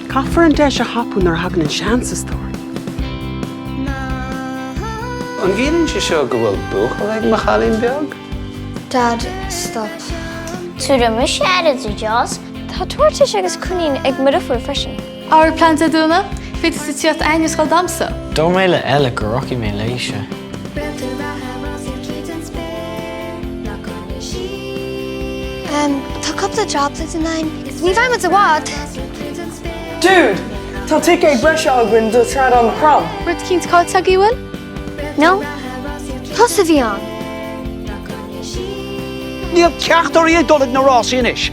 Caithfear an deis a thapú nuair a thagann an seans, a stór. An gciallaíonn sé seo go bhfuil buachaill ag mo chailín beag? Dad, stop. Tabharfaidh mise aire do Jaws. Tá toirtéis agus coinín ag mo dheirfiúr freisin. Ár bplean Dé Domhnaigh, féadfaidh tú tíocht aithne scoil damsa. Dúirt mé le Ella go rachaidh mé léise. Tá cúpla job le déanamh. Ní bheidh muid i bhfad. Dude! Tá ticéad breise againn do Sradán Chrom. Rud eicínt caillte agaibh, bhfuil? No. Tusa a bhí ann. Níl ceachtóirí ag dul ag na rásaí anois.